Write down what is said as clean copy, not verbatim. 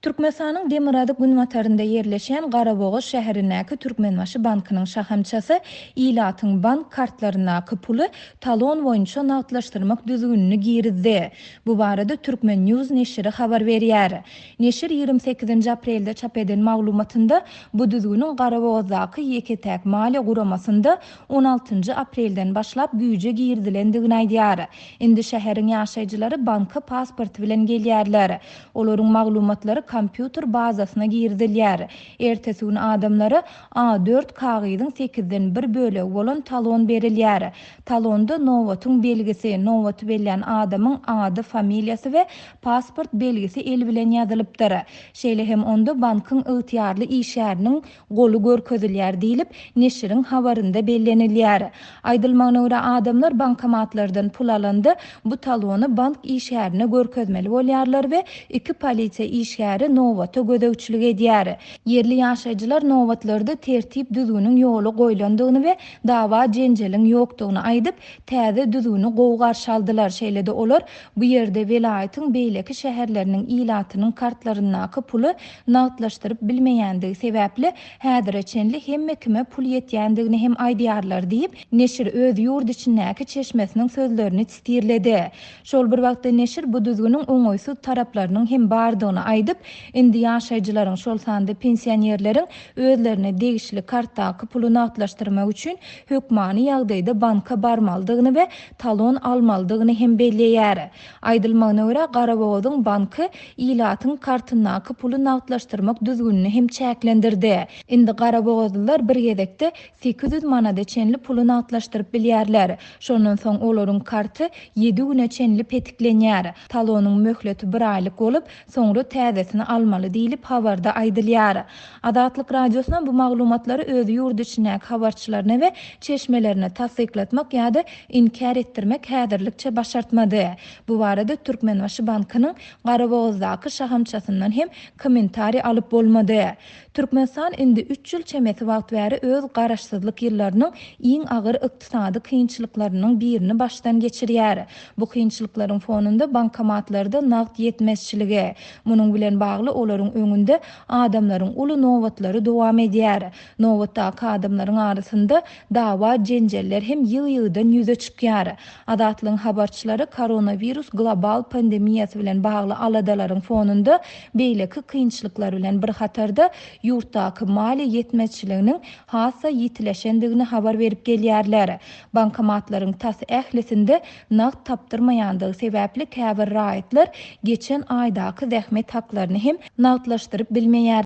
Türkmenistanyň demirgazyk-günbatarynda ýerleşýän Garabogaz şäherindäki Türkmenbaşy bankynyň şahamçasy ilatyň bank kartlaryndaky puly talon boýunça nagtlaşdyrmak düzgünini girizdi. Bu barada Turkmen. News neşiri habar berýär. Neşir 28-nji aprelde çap eden maglumatynda bu düzgüniň Garabogazdaky ýeke-täk maliýe guramasynda on altynjy aprelden başlap güýje girizilendigini aýdýar. Indi şäheriň ýaşaýjylary banka pasporty bilen gelýärler. Olaryň maglumatlary kompýuter bazasyna girizilýär. Ertesi gün adamlara A dört kagyzyň sekizden bir bölegi bolan talon berilýär. Talonda nobatyň belgisi, nobaty bellän adamyň ady, familiýasy we pasport belgisi el bilen ýazylypdyr. Şeýle hem onda bankyň ygtyýarly işgäriniň goly görkezilýär diýlip, neşiriň habarynda bellenilýär. Aýdylmagyna görä, adamlar bankomatlardan pul alanda, bu talony bank işgärine görkezmeli bolýarlar we iki polisiýa işgäri nobata gözegçilik edýär. Ýerli ýaşaýjylar nobatlarda tertip-düzgüniň ýola goýlandygyny we dawa-jenjeliň ýokdugyny aýdyp, täze düzgüni gowy garşy aldylar. Şeýle-de olar bu ýerde welaýatyň beýleki şäherleriniň ilatynyň kartlaryndaky puly nagtlaşdyryp bilmeýändigi sebäpli, häzire çenli hemme kime pul ýetýändigini hem aýdýarlar diýip, neşir öz ýurt içindäki çeşmesiniň sözlerini sitirledi. Şol bir wagtda neşir bu düzgüniň oňaýsyz taraplarynyň hem bardygyny aýdyp, indi ýaşaýjylaryň, şol sanda pensionerleriň özlerine degişli kartdaky puly nagtlaşdyrmak üçin hökmany ýagdaýda banka barmalydygyny we talon almalydygyny hem belleýär. Aýdylmagyna görä, Garabogazyň banky ilatyň kartyndaky puly nagtlaşdyrmak düzgünini hem çäklendirdi. Indi garabogazlylar bir gezekde 800 manada çenli puly nagtlaşdyryp bilýärler. Şondan soň olaryň karty ýedi güne çenli petiklenýär. Talonyň möhleti bir aýlyk bolup, soňra täzesini almaly diýlip, habarda aýdylýar. Azatlyk Radiosyna bu maglumatlary öz ýurt içindäki habarçylaryna we çeşmelerine tassyklatmak ýa-da inkär etdirmek häzirlikçe başartmady. Bu barada Türkmenbaşy bankynyň Garabogazdaky şahamçasyndan hem kommentariý alyp bolmady. Türkmenistan indi üç ýyl çemesi wagt bäri öz garaşsyzlyk ýyllarynyň iň agyr ykdysady kynçylyklarynyň birini başdan geçirýär. Bu kynçylyklaryň fonunda bankomatlarda nagt ýetmezçiligi, munuň bilen bagly olaryň öňünde adamlaryň uly nobatlary dowam edýär. Nobatdaky adamlaryň arasynda dawa-jenjeller hem ýygy-ýygydan ýüze çykýar. Azatlygyň habarçylary koronawirus global pandemiýasy bilen bagly aladalaryň fonunda beýleki kynçylyklar bilen bir hatarda ýurtdaky maliýe ýetmezçiliginiň has-da ýitileşendigini habar berip gelýärler. Bankomatlaryň tas ählisinde nagt tapdyrmaýandygy sebäpli käbir raýatlar geçen aýdaky zähmet haklaryny hem nagtlaşdyryp bilmeýärler.